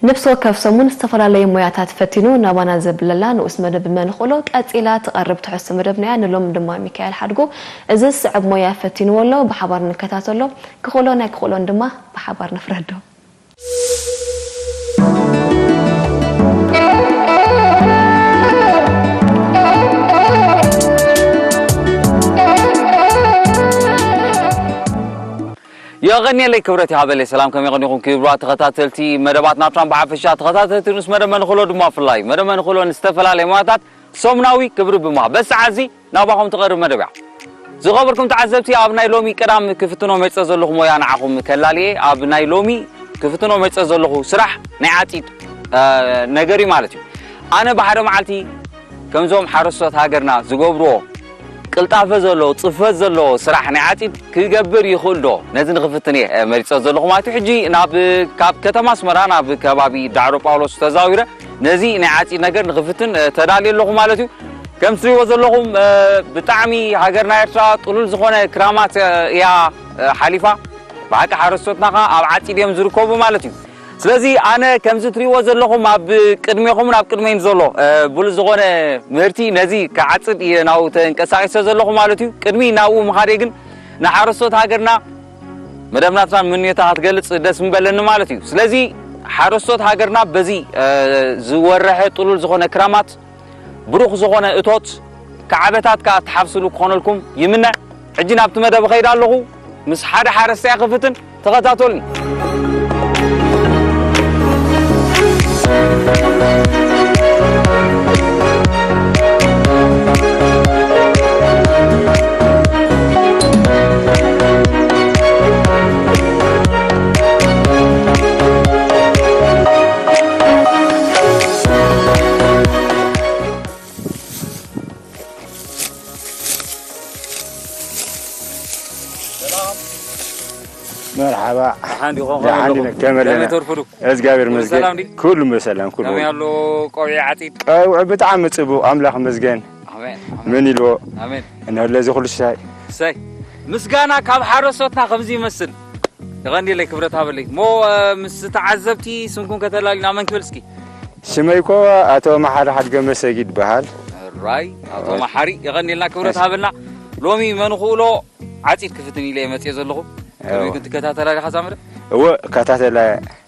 ነፍሲ ወከፍ ሰሙን ዝተፈላለዩ ሞያታት ፈቲኑ ናባና ዘብለላ ንኡስ መደብ መንኽእሎ ቀጺላ ትቐርብ ትሕዝቶ መደብና እያ። ንሎም ድማ ሚካኤል ሓድጉ እዚ ዝስዕብ ሞያ ፈቲንዎ ኣሎ። ብሓባር ንከታተሎ። ክኽእሎ ናይ ክኽእሎን ድማ ብሓባር ንፍረዶ። የቐንየለይ፣ ክብረት ይሃበለይ። ሰላም፣ ከመይ ቀኒኹም ክቡራት ተኸታተልቲ መደባትና ኤርትራን ብሓፈሻ ተኸታተልቲ ንኡስ መደብ መንኽእሎ ድማ ብፍላይ። መደብ መንኽእሎ ንዝተፈላለየ ሞያታት ሰሙናዊ ክብሪ ብምሃብ በዚ ሰዓት እዚ ናባኹም ትቐርብ መደብ እያ። ዝኸበርኩም ተዓዘብቲ፣ ኣብ ናይ ሎሚ ቀዳም ክፍትኖ መጸ ዘለኹ ሞያ ንዓኹም ከላልየ፣ ኣብ ናይ ሎሚ ክፍትኖ መጸ ዘለኹ ስራሕ ናይ ዓጺድ፣ እ፣ ነገር እዩ ማለት እዩ። ኣነ ብሓደ መዓልቲ ከምዞም ሓረስቶት ሃገርና ዝገብርዎ ቅልጣፈ ዘለዎ፣ ጽፈት ዘለዎ ስራሕ ናይ ዓጺድ ክገብር ይኽእል ዶ? ነዚ ንኽፍትን እየ፣ እ፣ መሪጸ ዘለኹ ማለት እዩ። ሕጂ ናብ፣ ካብ ከተማ ኣስመራ ናብ ከባቢ ዳዕሮ ጳውሎስ ተዛዊረ ነዚ ናይ ዓጺድ ነገር ንኽፍትን፣ እ፣ ተዳልየ ኣለኹ ማለት እዩ። ከም ትሪእዎ ዘለኹም፣ እ፣ ብጣዕሚ ሃገርና ኤርትራ ጥሉል ዝኾነ ክራማት፣ እ፣ እያ፣ እ፣ ሓሊፋ። ብሓቂ ሓረስቶትና ኸኣ ኣብ ዓጺድ እዮም ዝርከቡ ማለት እዩ። ስለዚ ኣነ ከምዚ ትሪእዎ ዘለኹም ኣብ ቅድሜኹምን ኣብ ቅድመይን ዘሎ፣ እ፣ ብሉጽ ዝኾነ ምህርቲ ነዚ ክዓጽድ እየ ናብኡ ተንቀሳቒሰ ዘለኹ ማለት እዩ። ቅድሚ ናብኡ ምኻደይ ግን ንሓረስቶት ሃገርና መደብ ናትናን ምንዮታ ክትገልጽ ደስ ምበለኒ ማለት እዩ። ስለዚ ሓረስቶት ሃገርና በዚ፣ እ፣ ዝወረሐ ጥሉል ዝኾነ ክራማት ብሩኽ ዝኾነ እቶት፣ ከዓበታት ከኣ እትሓፍስሉ ክኾነልኩም ይምነ። ሕጂ ናብቲ መደብ እኸይድ ኣለኹ። ምስ ሓደ ሓረስታይ ክፍትን፣ ተኸታተሉኒ። መርሓባ። ደሓን ዲኹም? ደሓን ከመይ ዲነ? ኣለኹም? ከመይ ከመይ ኣለና? ተርፉ ዱ? እግዚኣብሔር ኩሉ ይመስገን። ሰላም ድዩ? ኩሉ ብሰላም፣ ኩሉ ከመይ ኣሎ ቆቢዕ ዓጺድ? ቆቢዕ ብጣዕሚ ጽቡቕ፣ ኣምላኽ ይመስገን። ኣሜን፣ ኣሜን። ምን ኢልዎ? ኣሜን። እንሆ ለዚ ኩሉ ሽሻይ። እሰይ። ምስጋና ካብ ሓረስቶትና ከምዚ ይመስል። የቐንየለይ፣ ክብረት ሃበለይ። እሞ፣ እ፣ ምስ ተዓዘብቲ ስምኩም ከተላልዩና መን ክብል እስኪ? ሽመይ እኮ ኣቶ መሓሪ ሓድገ መሰጊድ ይበሃል። ራይ፣ ኣቶ ራይ። መሓሪ፣ የቐንየልና፣ ክብረት እሺ። ሃበልና። ሎሚ መንኽእሎ ዓጺድ ክፍትን ኢለ እየ መጽየ ዘለኹ። እወ። ከመይ ግን ትከታተላ ዲኻ እዛ መደብ? እወ፣ እከታተላ።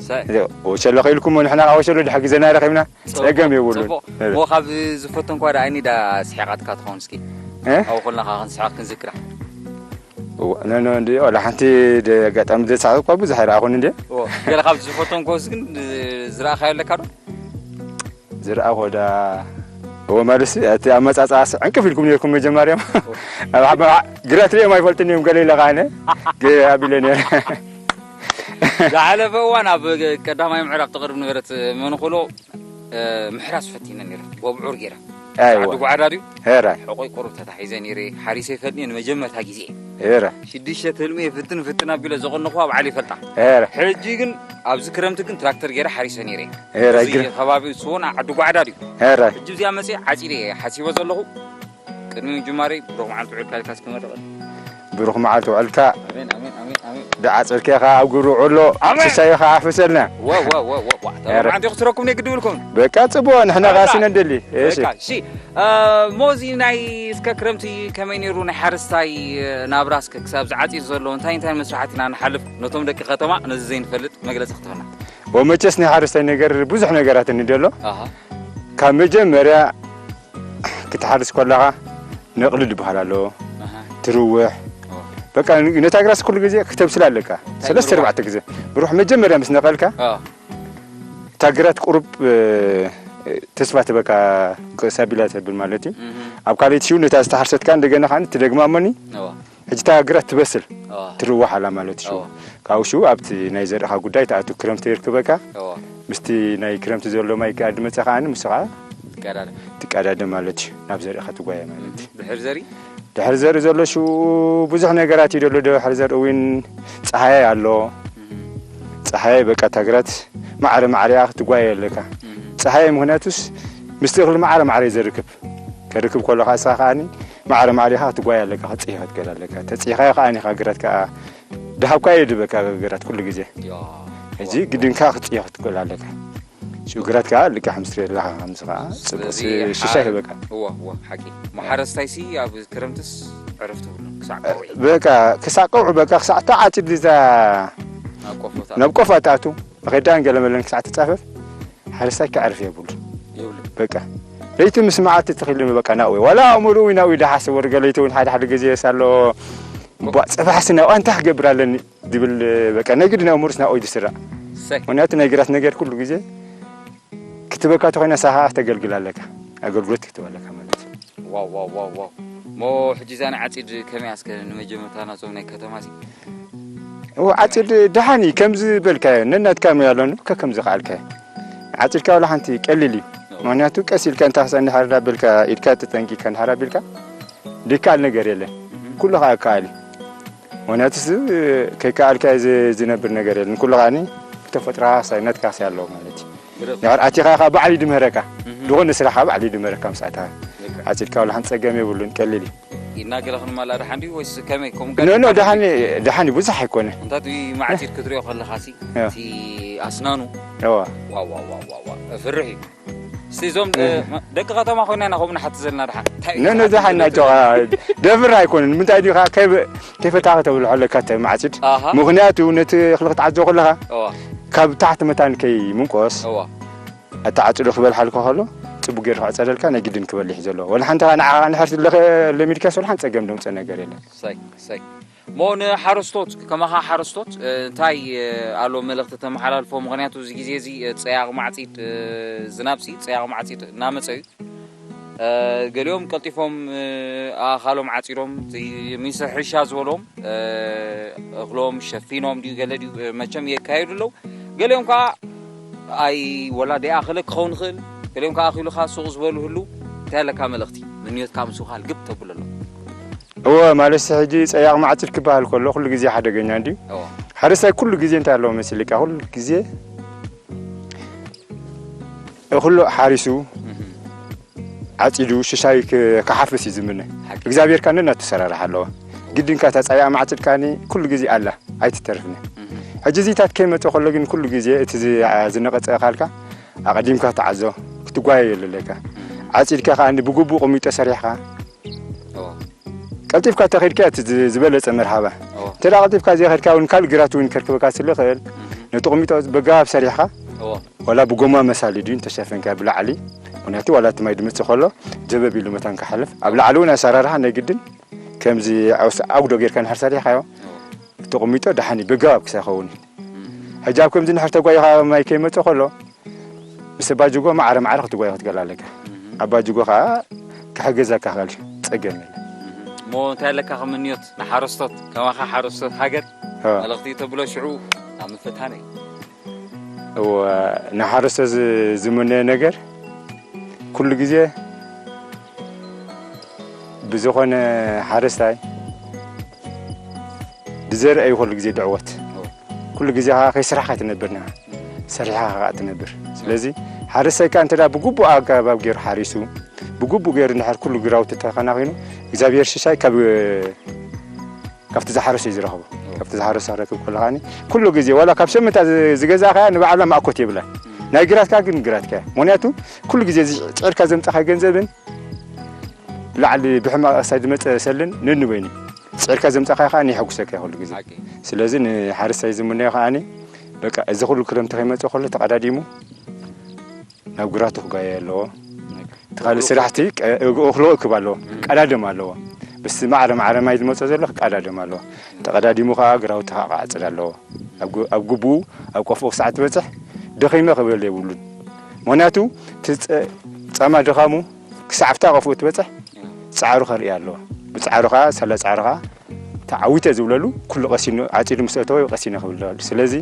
ሳይ። እዘ፣ ወሸሎ ኸኢልኩም፣ ንሕና ኸዓ ወሸሎ ድሕሪ ግዜና ረኺብና፣ ጽቡቕ፣ ጸገም የብሉን። ጽቡቕ። እወ። እሞ ካብ ዝፈተንኳ ደኣ እኒ ዳ ስሒቓትካ ትኸውን እስኪ። እ? ኣብኡ ኸለና ኸዓ ክንስሕቕ ክንዝክራ። እወ፣ ኖ፣ ኖ፣ እንዲ፣ ዋላ ሓንቲ ደ-፣ ኣጋጣሚ ዘስሓቕኳ ብዙሕ ኣይረኣኹን እንዲ። እወ፣ ገለ ካብ ዝፈተንኮስ ግን፣ እ፣ ዝረኣኻዮ ኣለካ ዶ? ዝረኣኹ ዳ፣ እወ፣ ማለትሲ፣ እቲ ኣመጻጽኣስ ዕንቅፍ ኢልኩም ነይርኩም መጀመርያ። እወ። ኣብ ሓ-፣ ግራት ሪኦም ኣይፈልጥን እዮም ገለ ኢለ ኸዓ ኣነ። ገ-፣ ኣቢለ ነይረ። ዝሓለፈ እዋን ኣብ ቀዳማይ ምዕራፍ ተቕርብ ነበረት መንኽእሎ፣ እ፣ ምሕራስ ፈቲነ ነይረ። ወብዑር ገይረ። ኣይዋ። ዓዲ ጓዕዳ ድዩ? ሄራይ። ሕቆይ ቁሩብ ተታሒዘ ነይረ። ሓሪሰ ይፈልጥ እየ ንመጀመርታ ግዜ። ሄራይ። ሽዱሽተ ትልሚ ፍትን ፍትን ኣቢለ ዘቐነኹዋ በዓል ይፈልጣ። ሄራይ። ሕጂ ግን ኣብዚ ክረምቲ ግን ትራክተር ገይረ ሓሪሰ ነይረ። ሄራይ፣ እዚ ግረ- ከባቢ ስዎን ዓዲ ጓዕዳ ድዩ? ሄራይ። ሕጂ እዚኣ መፅየ ዓፂደ እየ ሓሲበ ዘለኹ። ቅድሚ ምጅማረይ ብሩኽ መዓልቲ ውዕልካ ኢልካ እስኪ መርቐኒ። ብሩኽ መዓልቲ ውዕልካ። ኣሜን፣ ኣሜን፣ ኣሜን፣ ኣሜን። ደዓ ጽርኬኻ ኣብ ግብሪ ውዕሎ፣ ኣሜን። ሽሻይኻ ኣፍሰልና። ዋ፣ ዋ፣ ዋ፣ ዋ፣ ዋ። ኧረ። ተባዕ እንዲኹ ስረኩም ነይ ግዲ ብልኩም። በቃ ጽቡቕ፣ ንሕና በቃ። ቃሲ ነደሊ። እሺ። በቃ፣ እሺ። እ፣ ሞዚ ናይ እስከ ክረምቲ ከመይ ነይሩ ናይ ሓረስታይ ናብራ እስከ ክሳብ ዝዓጺድ ዘሎ እንታይ እንታይ መስራሕቲ ኢና ንሓልፍ ነቶም ደቂ ከተማ ነዚ ዘይንፈልጥ መግለጺ ክትህበና። ወመቸስ ናይ ሓረስታይ ነገር ብዙሕ ነገራት እንዲ ኣሎ። ኣሃ። ካብ መጀመርያ ክትሓርስ ከለኻ ነቕሊ ዝበሃል ኣሎ፣ ኣሃ። ትርውሕ። ኦ። በቃ ነታ ግራስ ኩሉ ግዜ ክተብስላ ኣለካ። እንታይ ሰለስተ ይብልዋ? ኣርባዕተ ግዜ። ብሩሕ መጀመርያ ምስ ነቐልካ፣ ኦ። እታ ግራት ቁሩብ፣ እ፣ ተስፋ ትበካ ክሳቢላ ተብል ማለት እዩ። እህ። ኣብ ካልኣይቲ ሽው ነታ ዝተሓርሰትካ እንደገና ኻን ትደግማ እሞኒ። እዋ። ሕጂ እታ ግራት ትበስል፣ እዋ። ትርዋሕ ኣላ ማለት እዩ። እዋ። ካብኡ ሽው ኣብቲ ናይ ዘርእኻ ጉዳይ ትኣቱ ክረምቲ ይርክበካ። እዋ። ምስቲ ናይ ክረምቲ ዘሎ ማይ ከኣ ድመጸ ከኣ ንሱ ከኣ ትቀዳደም። ትቀዳደም ማለት እዩ። ናብ ዘርእኻ ትጓየ ማለት እዩ። ድሕሪ ዘርኢ? ድሕሪ ዘርኢ ዘሎ ሽው ብዙሕ ነገራት እዩ ዘሎ። ድሕሪ ዘርኢ እውን ጸሃያይ ኣሎ። እህ። ጸሃያይ በቃ እታ ግራት ማዕረ ማዕረ እያ ክትጓየ ኣለካ። እህ። ጸሃያይ ምኽንያቱስ ምስቲ እኽሊ ማዕረ ማዕረ እዩ ዘርክብ። ከርክብ ከሎ ኻሳ ከኣኒ ማዕረ ማዕረ ኢኻ ክትጓየ ኣለካ፣ ክትጽሂ ክትገል ኣለካ። ተጽሂኻ ከኣኒ ኢኻ ግራት ከኣ ድሃብካ እዩ ድበካ ግራት ኩሉ ግዜ። ያ። ሕጂ ግድንካ ክትጽሂ ክትገል ኣለካ። ሽግራት ከዓ ልክዕ ከም ትሪኦ ኣለኻ፣ ከምዚ ከዓ ፅቡቅ ስለዚ ሽ- ሽሻ ሓ- ይህበካ። እዋ እዋ ሓቂ። ማሓረስታይ ሲ ኣብ ክረምትስ ዕረፍቲ ብሉ ክሳዕ ቀውዒ። በቃ ክሳዕ ቀውዒ፣ በቃ ክሳዕ ተዓፂድ እዛ ናብ ቆፎታ ናብ ቆፋ ትኣቱ፣ መኼዳን ገለመለን ክሳዕ ትፃፈፍ ሓረስታይ ክዕርፍ የብሉ። ይብሉ። በቃ ለይቲ ምስ መዓልቲ ትኽእል በቃ ናብኡ ዋላ ኣእምርኡ ናብኡ ይደሓስ ወርገ ለይቲ እውን ሓደ ሓደ ግዜ ሳሎ ቧ ፅባሕሲ ናብኣ እንታይ ክገብር ኣለኒ ዝብል በቃ ናይ ግድን ኣእምሩስ ናብኡ እዩ ዝስራዕ። ሰይ ምክንያቱ ናይ ግራት ነገር ኩሉ ግዜ ክትበካ ተኮይና ሳኻ ክተገልግል ኣለካ፣ ኣገልግሎት ክትበለካ ማለት እዩ። ዋው ዋው ዋው ዋው። ሞ ሕጂ እዛ ናይ ዓፂድ ከመይ ኣስከ ንመጀመርታ ናጾም ናይ ከተማ ሲ እዎ ዓፂድ ደሓን እዩ፣ ከምዚ በልካዮ ነናትካ ሞ ያለኑ ከከም ዝኸኣልካዮ ዓፂድካ ዋላ ሓንቲ ቀሊል እዩ። ምክንያቱ ቀስ ኢልካ እንታ ክሳኒ ሓረዳ በልካ ኢድካ ተጠንቂካ ንሓራ ቢልካ ድካል ነገር የለን፣ ኩሉ ከዓ ይከኣል እዩ። ምክንያቱ ስ ከይከኣልካ ዝ- ዝነብር ነገር የለን፣ ኩሉ ከዓ ብተፈጥሮ ሳይነትካ ኣለዎ ማለት እዩ። ድሕር ኣቲኻ ከዓ ባዕሉ ይድምህረካ፣ ዝኾነ ስራሕ ከዓ ባዕሉ ይድምህረካ ምስኣታ ዓፂድካ ዋላ ሓንቲ ፀገም የብሉን፣ ቀሊል እዩ። ኢና ገለ ክንማላ ደሓን ድዩ ወይስ ከመይ ከምኡ ኖ ኖ ጋር ደሓን ደሓን ብዙሕ ኣይኮነ እንታት ማዕፂድ ክትሪኦ ከለኻ ሲ ያ። እቲ ኣስናኑ እዋ ዋዋዋዋዋ ፍርሕ እዩ። እስቲ እዞም እ፣ ደቂ ከተማ ኮይና ኢና ከምኡ ንሓቲ ዘለና ደሓን እንታይ እዩ ኖ ኖ ዝሓቲ ደሓን ዘሎ ናቸዋ ደፍር ኣይኮነን። ምንታይ ድኻ ከይፈታኸ ተብልሖ ኣለካ ተማዕፅድ ኣሃ ምክንያቱ ነቲ እኽሊ ክትዓዞ ከለኻ እዋ ካብ ታሕቲ መታን ከይምንቆስ እዋ ኣተዓፅዶ ክበልሓልካ ከሎ ፅቡቅ ገይሩ ክዕፀደልካ ናይ ግድን ክበልሕ እዩ ዘለዎ። ወላ ሓንቲ ንዓኻ ንሕርሲ ለሚድካስ ወላ ሓንቲ ፀገም ደምፀ ነገር የለን። ሳይ ሳይ ሞ ንሓረስቶት ከማኻ ሓረስቶት እ፣ እንታይ እ፣ ኣሎ መልእኽቲ ተመሓላልፎ? ምኽንያቱ እዚ ግዜ እዚ እ፣ ፀያቕ ማዕፂድ እ፣ ዝናብ ሲ ፀያቕ ማዕፂድ እናመፀ እዩ። እ፣ ገሊኦም ቀልጢፎም እ፣ ኣኻሎም ዓፂዶም እቲ ሚኒስትር ሕርሻ ዝበሎም እ፣ እኽሎም ሸፊኖም ድዩ ገለ ድዩ እ፣ መቸም የካየዱ ኣለዉ። ገሊኦም ከዓ ኣይ ወላ ደይኣኸለ ክኸውን ይኽእል፣ ገሊኦም ከዓ ኣኺሉኻ ሱቕ ዝበሉ ህሉ። እንታይ ኣለካ መልእኽቲ ምንዮትካ ምስኻ ልግብ ተብሎ ኣሎ። እወ ማለት ሕጂ ፀያቕ ማዕፅድ ክበሃል ከሎ ኩሉ ግዜ ሓደገኛ እንድዩ። እዎ ሓረስታይ ኩሉ ግዜ እንታይ ኣለዎ መሲልካ ኩሉ ግዜ እኽሎ ሓሪሱ እህ፣ ዓፂዱ ሽሻይ ክ- ክሓፍስ እዩ ዝምነ። ሓቂ እግዚኣብሔር ካን እናተሰራርሓ ኣለዎ። ግድንካ እታ ፀያቕ ማዕፅድ ካኒ ኩሉ ግዜ ኣላ ኣይትተርፍነ። እህ፣ ሕጂ እዚታት ከይመፀ ከሎ ግን ኩሉ ግዜ እቲ ዝ- ዝነቐፀ ካልካ ኣቐዲምካ ትዓዞ ክትጓየ የለለካ። ዓፂድካ ከዓ ብግቡእ ቁሚጦ ሰሪሕካ እዎ ቀልጢፍካ ተኸድካ እቲ ዝ- ዝበለፀ መርሃባ እዎ እንተ ደኣ ቀልጢፍካ ዘይኸድካ እውን ካልእ ግራት እውን ከርክበካ ስለ ይኽእል ነቲ ቁሚጦ በጋብ ሰሪሕካ እዎ ዋላ ብጎማ መሳሊ ድዩ እንተሸፈንካ ብላዕሊ ምክንያቱ ዋላ እቲ ማይ ድምፅእ ከሎ ጀበብ ኢሉ መታን ክሓልፍ ኣብ ላዕሊ እውን ኣሰራርሓ ናይ ግድን ከምዚ ኣውስ- ኣጉዶ ጌርካ ንድሕር ሰሪሕካዮ እቲ ቁሚጦ ደሓን እዩ በጋብ ክሳይ ኸውን እዩ። ሕጂ ኣብ ከምዚ ንድሕር ተጓይኻ ማይ ከይመፅእ ከሎ ምስ ኣባጅጎ ማዕረ ማዕረ ክትጓየ ክትገል ኣለካ። ኣባጅጎ ከዓ ክሕገዘካ ክእል እዩ ፀገም የለን። እሞ እንታይ ኣለካ ከምንዮት ንሓረስቶት ከማኻ ሓረስቶት ሃገር እወ። መልእኽቲ ተብሎ ሽዑ ናብ ምፍታን እዩ። እወ፣ ንሓረስቶት ዝ- ዝምነዮ ነገር ኩሉ ግዜ ብዝኾነ ሓረስታይ ብዘርኢ እዩ ኩሉ ግዜ ድዕወት። ኩሉ ግዜ ከዓ ከይስራሕካ ትነብር ንዓ ሰሪሕካ ከዓ ትነብር። ስለዚ ሓረስታይ ከዓ እንተ ብግቡእ ኣገባብ ገይሩ ሓሪሱ ብግቡእ ገይሩ እንድሕር ኩሉ ግራውቲ ተኸናኺኑ እግዚኣብሔር ሽሻይ ካብ ካብቲ ዝሓረሰ እዩ ዝረኽቦ። ካብቲ ዝሓረሰ ክረክብ ከሎ ከዓኒ ኩሉ ግዜ ዋላ ካብ ሸምንታ ዝ- ዝገዛእካያ ንባዕላ ማእኮት የብላን። ናይ ግራትካ ግን ግራትካ እያ። ምክንያቱ ኩሉ ግዜ እዚ ፅዕርካ ዘምፃእካ ገንዘብን ላዕሊ ብሕማቕ ኣሳይ ዝመፀ ሰልን ነንበይኑ እዩ። ፅዕርካ ዘምፃእካያ ከዓ የሐጉሰካ እዩ ኩሉ ግዜ። ሓቂ ስለዚ ንሓረስታይ ዝምነዮ ከዓኒ በቃ እዚ ኩሉ ክረምቲ ከይመፀ ከሎ ተቐዳዲሙ ናብ ግራቱ ክጓየ ኣለዎ። እቲ ካልእ ስራሕቲ ቀ- እግ- እኽሎ እክብ ኣለዎ። ቀዳደም ኣለዎ። ብስ ማዕረ ማዕረ ማይ ዝመፀ ዘሎ ክቀዳደም ኣለዎ። ተቐዳዲሙ ከዓ ግራውቲ ከዓ ክዓፅድ ኣለዎ። ኣብ ግ- ኣብ ግቡኡ ኣብ ቆፎ ክሳዕ ትበፅሕ ደኺመ ክብል የብሉን። ምክንያቱ እቲ ፀ- ፃማ ድኻሙ ክሳዕ ኣብታ ቆፎ ትበፅሕ ፃዕሩ ከርኢ ኣለዎ። ብፃዕሩ ከዓ ሰለ ፃዕሩ ከዓ ተዓዊተ ዝብለሉ ኩሉ ቀሲኑ ዓፂዱ ምስ ኣተወ ቀሲነ ክብል ኣለዎ። ስለዚ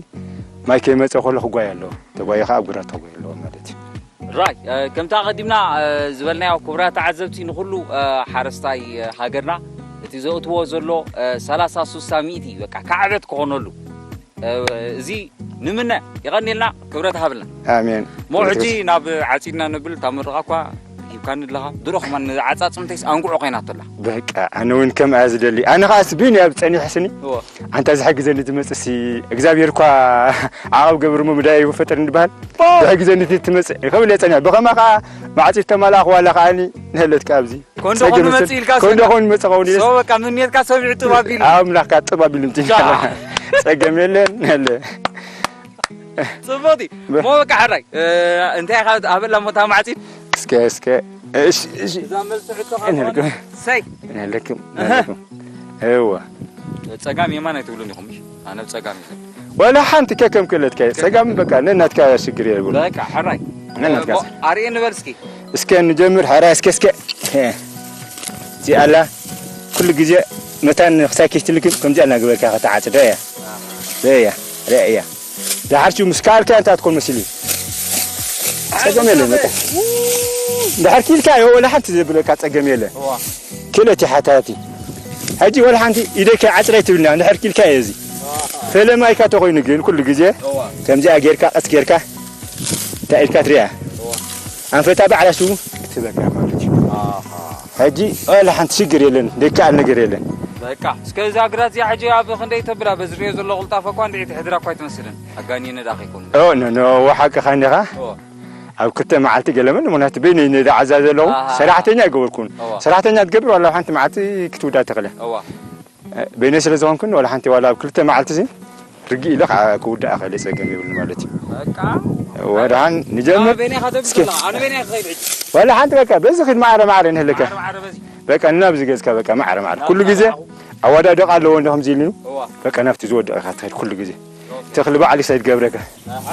ማይ ከይመፀ ከሎ ክጓየ ኣለዎ። ተጓየ ከዓ ኣብ ግራት ክጓየ ኣለዎ ማለት እዩ። ራይ እ፣ ከምቲ ኣቐዲምና እ፣ ዝበልናዮ ክቡራት ተዓዘብቲ ንኩሉ እ፣ ሓረስታይ እ፣ ሃገርና እቲ ዘእትዎ ዘሎ እ፣ ሰላሳ ሱሳ ሚእቲ በቃ ካዕበት ክኾነሉ እ፣ እዚ ንምነ። የቐኒልና ክብረት ሃብልና። ኣሜን። ሞ ሕጂ ናብ ዓፂድና ንብል እታ ምርቓ እኳ ሂብካ ካን ኣለኻ ድሮ ከማን ነዛ ዓጻጽምተይስ ኣንጉዖ ኮይናቶ ኣላ። በቃ ኣነ እውን ከምኣ ዝደሊ። ኣነ ኸኣ ስቢን እያ ጸኒሐ ስኒ። እወ። ኣንታ ዝሕግዘኒ ዝመጽእ ሲ እግዚኣብሔር እኳ ዓቐብ ገብር እሞ ምድያ ይፈጥር እንድበሃል። ኦ! ዝሕግዘኒ ትመጽእ። ይኸብል እየ ጸኒሐ። ብኸማ ኸኣ ማዕጺድ ተማላኽ ዋላ ኸኣኒ ንህለትካ ኣብዚ። ኮንዶ ጸገም ኮን መጽእ ኢልካ ኮንዶ ሰ- ኮን መጽእ ኸውን ኢለስ። ሶ በቃ ምንየትካ ሰሚዑ ጥብ ኣቢሉ። ኣምላኽካ ጥብ ኣቢሉ ምጽእ። ዛ። ጸገም የለን፣ የለ። ጽቡቕቲ። በ- ሞ በቃ ሕራይ፣ እ፣ እንታይ ኢኻ ኣበላ ሞታ ማዕጺድ? እስከ፣ እስከ። እሺ፣ እሺ። እዛ መልሲ ሕቶ እኔ ካትሆን ልክ- ሰይ። እኔ ልክም፣ እኔ ልክም። እዋ። ጸጋም የማን ኣይትብሉን ኢኹም፣ እሺ? ኣነ ብ ጸጋም ይዘ- ወላ ሓንቲ ከከም ክእለትካ እየ። ጸጋም በቃ ነናትካ ሽግር የብሉ። በቃ ሕራይ። ነናትካ። ሞ-፣ ኣርእየኒ በል እስኪ። እስከ ንጀምር፣ ሕራይ እስከ፣ እስከ። እዚኣ ኣላ፣ ኩሉ ግዜ መታን ክሳይ ኬሽ ትልክም፣ ከምዚኣ እናገበርካ ከተዓጽዶ እያ። እያ፣ ርያ እያ። ደሓር ሽው ምስ ካልካ እንታይ ትኮን መሲሉ? ጸገም የለን በቃ። ደሓር ኪልካ ዮ ወላ ሓንቲ ዘብለካ ጸገም የለን። እዋ። ክለት ሓታቲ። ሕጂ ወላ ሓንቲ ኢደካ ዓጽረይ ትብልና፣ ደሓር ኪልካ እየ እዚ። እዋ። ፈለማይካ ተኮይኑ ግን ኩሉ ግዜ እዋ። ከምዚኣ ጌርካ፣ ቀስ ጌርካ፣ እንታይ ኢልካ ትሪኣ? እዋ። ኣንፈታ ባዕላ ሽው ክትበካ ማለት እዩ። ኣሃ። ሕጂ ወላ ሓንቲ ሽግር የለን፣ ደይከኣል ነገር የለን። በቃ፣ እስከ እዛ ግራት እዚኣ ሕጂ ኣብ ክንደይ ተብላ? በዚ ሪኦ ዘሎ ቅልጣፈ እኳ እንድዒ ትሕድራ እኳ ኣይትመስልን። ኣጋንየ ነዳ ከይኮኑ። ኦ፣ ኖ፣ ኖ፣ ሓቅኻ እንዲኻ። ኦ። ኣብ ክልተ መዓልቲ ገለመን፣ ምኽንያቱ በይነይ ነዳ ዓዛ ዘለኹ፣ ኣሃ። ሰራሕተኛ ኣይገበርኩን። እዋ። ሰራሕተኛ ትገብር ዋላ ሓንቲ መዓልቲ ክትውዳ ትኽእለ። እዋ። በይነይ ስለ ዝኾንኩን ዋላ ሓንቲ ዋላ ኣብ ክልተ መዓልቲ እዚ ርግእ ኢለ ከዓ ክውዳእ እኽእል እየ፣ ጸገም የብሉን ማለት እዩ። በቃ። ወድሓን ንጀምር። በይነይ ኢኻ ተብል እስኪ። ዘለኻ፣ ኣነ በይነይ ኢኻ ከይድ ሕጂ። ዋላ ሓንቲ በቃ በዚ ኺድ ማዕረ ማዕረ ንህልከ። ማዕረ ማዕረ በዚ። በቃ ንናብዚ ገጽካ በቃ ማዕረ ማዕረ። ኩሉ ግዜ ኣወዳድቕ ኣለዎ እንዶ ከምዚ ኢሉ። እዋ። በቃ ናብቲ ዝወድቕ ኢኻ ትኸይድ ኩሉ ግዜ። ተኽሊ በዓል ይሰድ ገብረካ። ኣሃ።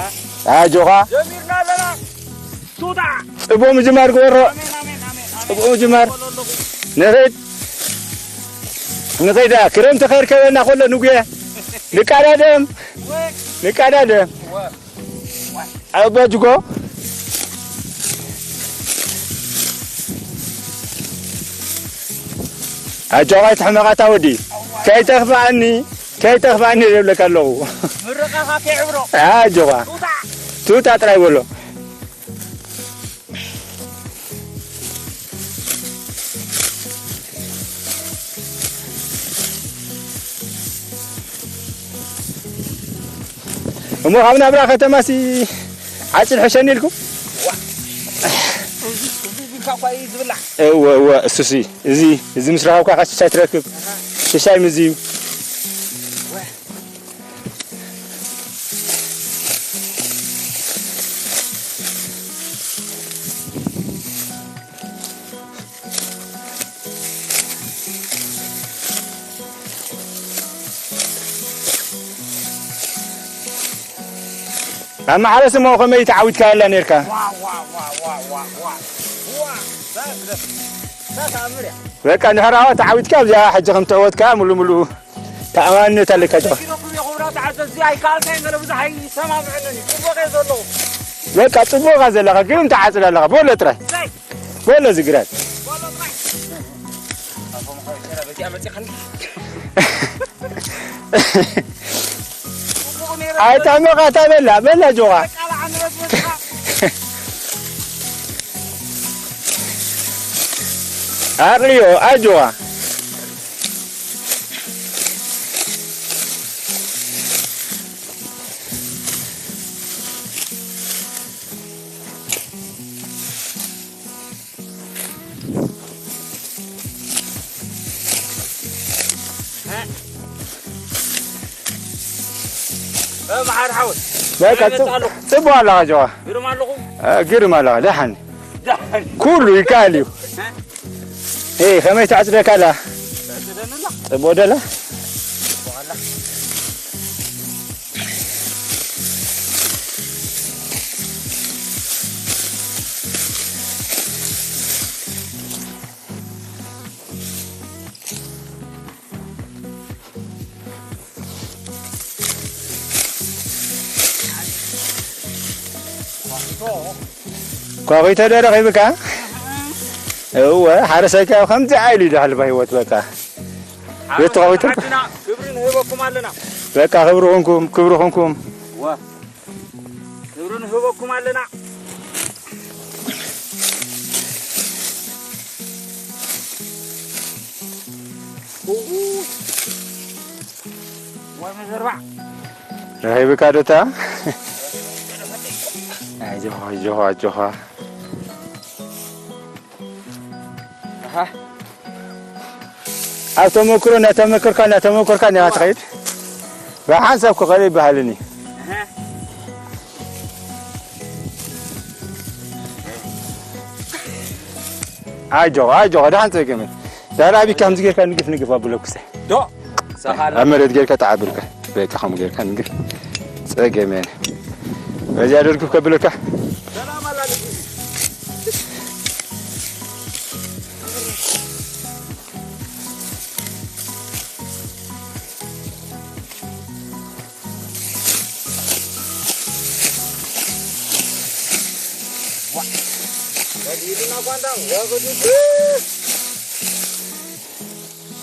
ኣጆኻ። ጀሚርና ኣለና። ቱታ። ጽቡቕ ምጅማር ግበሮ። ኣሜን፣ ኣሜን፣ ኣሜን፣ ኣሜን። ጽቡቕ ምጅማር። ንኺድ። ንኺዳ፣ ክረምቲ ከርከበና ከሎ ንጉየ። ንቃዳደም። ወይ። ንቃዳደም። ወይ። ኣባ ጅጎ። ኣጆኻ ኣይትሕመቓታ ወዲ። ከይተኽፍኣኒ፣ ከይተኽፍኣኒ ይብለካ ኣለኹ። ምርቓኻ ከይዕብሮ። ኣጆኻ። ቱታ። ቱታ ጥራይ በሎ። እሞ ካብ ናብራ ከተማሲ ዓጽድ ሕሸኒ ኢልኩም? ዋ። እዚ፣ እዚ ቢልካ እኳ እዩ ዝብላዕ። እወ፣ እወ፣ እሱሲ፣ እዚ፣ እዚ ምስ ረኸብካ ኸዓ ሽሻይ ትረክብ። ኣሃ። ሽሻይ ምዚ እዩ። ወ- ኣብ ማሕረስ እሞ ከመይ ተዓዊትካላ ነርካ? ዋ፣ ዋ፣ ዋ፣ ዋ፣ ዋ፣ ዋ። ዋ፣ ሳ-፣ ሳ-፣ ተኣምር እያ። በቃ፣ እንድሕር ኣዋ ተዓዊትካ ኣብዚኣ ሕጂ ከም ትዕወትካ ሙሉ ሙሉ ተኣማንነት ኣለካ ጆኻ። ኢሉ ክብሪ ክብራ ተዓዘዝቲ ኣይከኣልካን ገለ ብዙሕ ኣይሰማምዐንን እዩ። ጽቡቕ እየ ዘለኹ። በቃ፣ ጽቡቕ ኢኻ ዘለኻ፣ ግን ትዓጽድ ኣለኻ። በሎ ጥራይ። ዘይ። በሎ ዝግራት። በሎ ጥራይ። ኣፎም ኾይ፣ ገና በዚኣ መጺኻኒ። ጽቡቕ ነይረ። ኣይታመቓ፣ እታ በላ፣ በላ ጆኻ። በቃ፣ ለዓንበት መጺኻ። ኣቕልዮ፣ ኣጆኻ። እ፣ መሓር ሓወይ። በቃ፣ ከመይ መጻ ኣለኹ? ጽቡቕ ኣለኻ ጆኻ። ግርም ኣለኹ? እ፣ ግርም ኣለኻ፣ ደሓን። ደሓን። ኩሉ ይከኣል እዩ። እ? ኤ፣ ከመይ ተዕጽደካ ኣላ? ተዕጽደኒ ኣላ? ጽቡቕ ደላ? ጽቡቕ ኣላ። ኳኺቶ ዶ ረኺብካ? እወ፣ ሓረሳይካ ከምዚ ኣይሉ እዩ፣ ዳሕልባ ህይወት በቃ። ቤት ተኻዊትልካ? ሓወይ፣ ሓፍትና፣ ክብሪ ንህበኩም ኣለና። በቃ፣ ክብሪ ኹንኩም፣ ክብሪ ኹንኩም። ዋ። ክብሪ ንህበኩም ኣለና። ረኺብካ ዶ እታ? ኣጆኻ፣ ኣጆኻ፣ ኣጆኻ። ኣብ ተመክሮ እናተመክርካ፣ እናተመክርካ ኢና ትኸይድ። ብሓንሳብ ክኸእል ይበሃልን እዩ። ኣጆኻ፣ ኣጆኻ፣ ደሓን ጸገመ። ዳራ ቢካ ከምዚ ጌርካ ንግፍ ንግፍ ኣብለኩሰ። ዶ፣ ሰኻል። ኣብ መሬት ጌርካ ተዓብልካ። በቃ ከምኡ ጌርካ ንግፍ። ጸገመ። በዚያ ደርግፍ ከብለካ። ሰላም ኣላ ልጅ።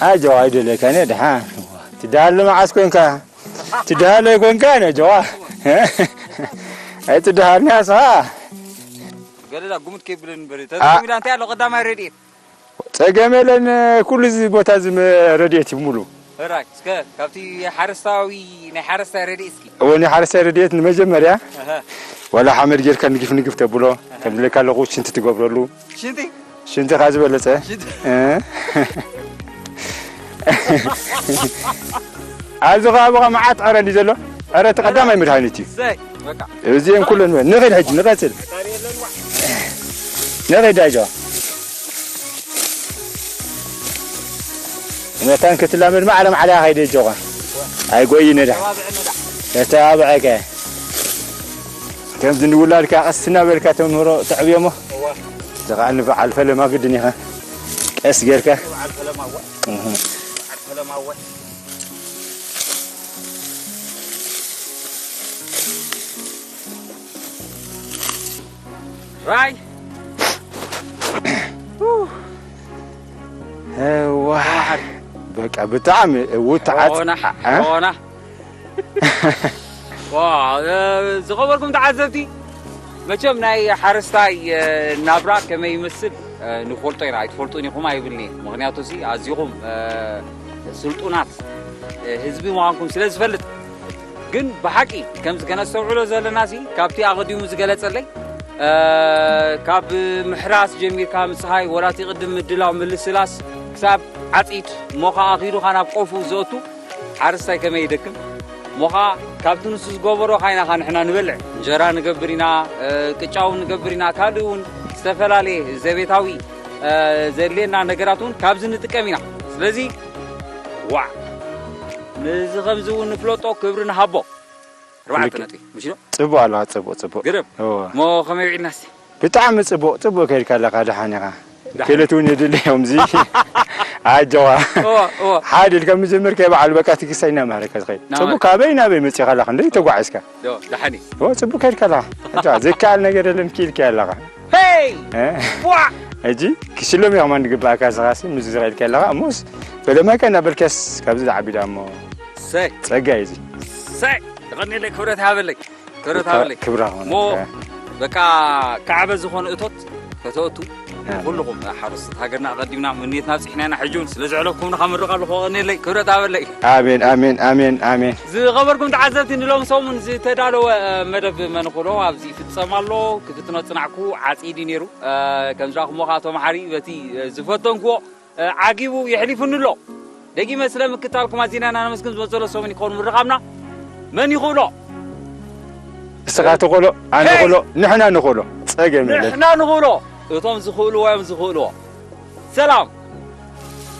ኣጆ ኣይደለካን እየ ደሓን። ትደሃሉ መዓስ ኮንካ? ትደሃሉ ኣይኮንካን ኣጆዋ። ኣይትደሃልኒ ኣስኻ። ገለ ዳ ጉምት ከይብለኒ በሪ። ኣ- ተጠሚዳ እንታይ ኣሎ ቀዳማይ ረድኤት? ጸገም የለን፣ ኩሉ እዚ ቦታ እዚ መ-፣ ረድኤት እዩ ሙሉ። ሕራይ፣ እስከ ካብቲ ሓረስታዊ፣ ናይ ሓረስታይ ረድኤት እስኪ። እወ፣ ናይ ሓረስታይ ረድኤት ንመጀመርያ ኣሀ። ዋላ ሓመድ ጌርካ ንግፍ ንግፍ ተብሎ፣ ኣሀ። ከም ድሌካ ኣለኹ ሽንቲ ትገብረሉ። ሽንቲ? ሽንቲ ካብ ዝበለጸ። ሽንቲ? እ? ኣብዚ ከባቢ ኸ መዓት ዕረ እንዲ ዘሎ? ዕረ እቲ ቀዳማይ መድሃኒት እዩ። እሰይ፣ በቃ። እዚኦም ኩለን ንኸይድ ሕጂ፣ ንቐጽል። ንኸይድ ዳይጆ። መታን ክትላመድ ማዕረ ማዕረ ኸይደ ጆኻ። ኣይጎይነ ዳ። ተባብዐ ከ። ከምዚ ንውላድካ ቀስ እናበልካ ተምህሮ ተዕብዮሞ። እዋ። እዚ ኸዓ ንበዓል ፈለማ ግድን ኢኻ። ቀስ ጌርካ። በዓል ፈለማ እዋ። እህ። በዓል ፈለማ እዋ። ራይ። እዋ። በቃ ብጣዕሚ እውት ዓጽ-፣ ሖና፣ እ? ሖና። ዋ፣ እ፣ ዝኸበርኩም ተዓዘብቲ፣ መቸም ናይ ሓረስታይ፣ እ፣ ናብራ ከመይ ይመስል፣ እ፣ ንፈልጦ ኢና። ኣይትፈልጡን ኢኹም ኣይብልኒ። ምኽንያቱ ሲ ኣዚኹም፣ እ፣ ስልጡናት፣ እ፣ ህዝቢ ምዃንኩም ስለ ዝፈልጥ፣ ግን ብሓቂ ከምዚ ከነስተውዕሎ ዘለና ሲ ካብቲ ኣቐዲሙ ዝገለጸለይ፣ እ፣ ካብ ምሕራስ ጀሚርካ ምጽሃይ፣ ወላቲ ቅድም ምድላው፣ ምልስላስ፣ ክሳብ ዓጺድ፣ እሞ ኸኣ ኣኺዱ ኸኣ ናብ ቆፉ ዘእቱ፣ ሓረስታይ ከመይ ይደክም? እሞ ኸኣ ካብቲ ንሱ ዝገበሮ ኸኣ ኢና ኸኣ ንሕና ንበልዕ። እንጀራ ንገብር ኢና፣ እ፣ ቅጫ እውን ንገብር ኢና፣ ካልእ እውን ዝተፈላለየ ዘቤታዊ፣ እ፣ ዘድልየና ነገራት እውን ካብዚ ንጥቀም ኢና። ስለዚ ዋዕ! ነዚ ከምዚ እውን ንፍለጦ፣ ክብሪ ንሃቦ። ኣርባዕተ ልክ። ነጥቢ፣ ምሽ ዶ? ጽቡቕ ኣለኻ፣ ጽቡቕ፣ ጽቡቕ። ግርም። እወ። እሞ ከመይ ውዒልና እስቲ? ብጣዕሚ ጽቡቕ፣ ጽቡቕ ከይድካ ኣለኻ፣ ደሓን ኢኻ። ደሓን። ክእለት እውን የድሊ እዮምዚ። ኣጆኻ። እወ፣ እወ። ሓደ ኢልካ ምጀመርካዮ በዓል በቃ ትግስታ እናምሃረካ ዝኸይድ። ናመ- ጽቡቕ ካበይ ናበይ መጺኻ ኣለኻ፣ ክንደይ ተጓዒዝካ? ዶ፣ ደሓን እዩ። እወ፣ ጽቡቕ ከይድካ ኣለኻ። ኣጆኻ፣ ዘይከኣል ነገር የለን፣ ክኢልካዮ ኣለኻ። ሄይ! እ? ቧዕ! ሕጂ ክሽሎም እዮም ከማን ዝግባእካ፣ ንስኻሲ ምስ ዝኸይድካ ኣለኻ። እሞስ ፈለማይ ከ እናበልካስ ካብዚ ዝዓቢ ደኣ እሞ ሰይ! ጸጋ እዩ እዚ። ሰይ! የቐንየለይ፣ ክብረት ሃበለይ። ክብረት እታ ሃበለይ። ክብራ ኾነ። እሞ በቃ ካዕበ ዝኾነ እቶት ከተእቱ ኣሜን። ኩልኹም ሓረስቶት ሃገርና ኣቐዲምና ምንየትና ኣብጺሕና ኢና። ሕጂ እውን ስለ ዘዕለፍኩምና ከመርቕ ኣለኹ። የቐንየለይ፣ ክብረት ሃበለይ። ኣሜን፣ ኣሜን፣ ኣሜን፣ ኣሜን። ዝኸበርኩም ተዓዘብቲ፣ ንሎም ሰሙን ዝተዳለወ፣ እ፣ መደብ መንኹሎ ኣብዚ ይፍጸም ኣሎ። ክፍትኖ ጽናዕኩ ዓጺዲ ነይሩ። እ፣ ከም ዝረኣኹሞ ከኣ፣ ኣቶ መሓሪ፣ በቲ፣ እ፣ ዝፈተንክዎ፣ እ፣ ዓጊቡ የሕሊፉኒ ኣሎ። ደጊመ ስለ ምክታልኩም ኣዚና ኢና ነመስግን። ዝመጸሎ ሰሙን ይኸውን ምርኻብና። መን ይኽእሎ? እስኻ ትኽእሎ፣ ኣነ ሄይ! እኽእሎ፣ ንሕና ንኽእሎ። ጸገም የለን። ንሕና ንኽእሎ። እቶም ዝኽእልዎ እዮም ዝኽእልዎ። ሰላም።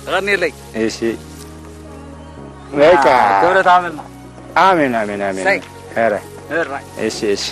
የቐንየለይ። እሺ። በቃ። ክብረት ኣመልና። ኣሜን፣ ኣሜን፣ ኣሜን። ሰይ። ኧረ። እራይ። እሺ፣ እሺ።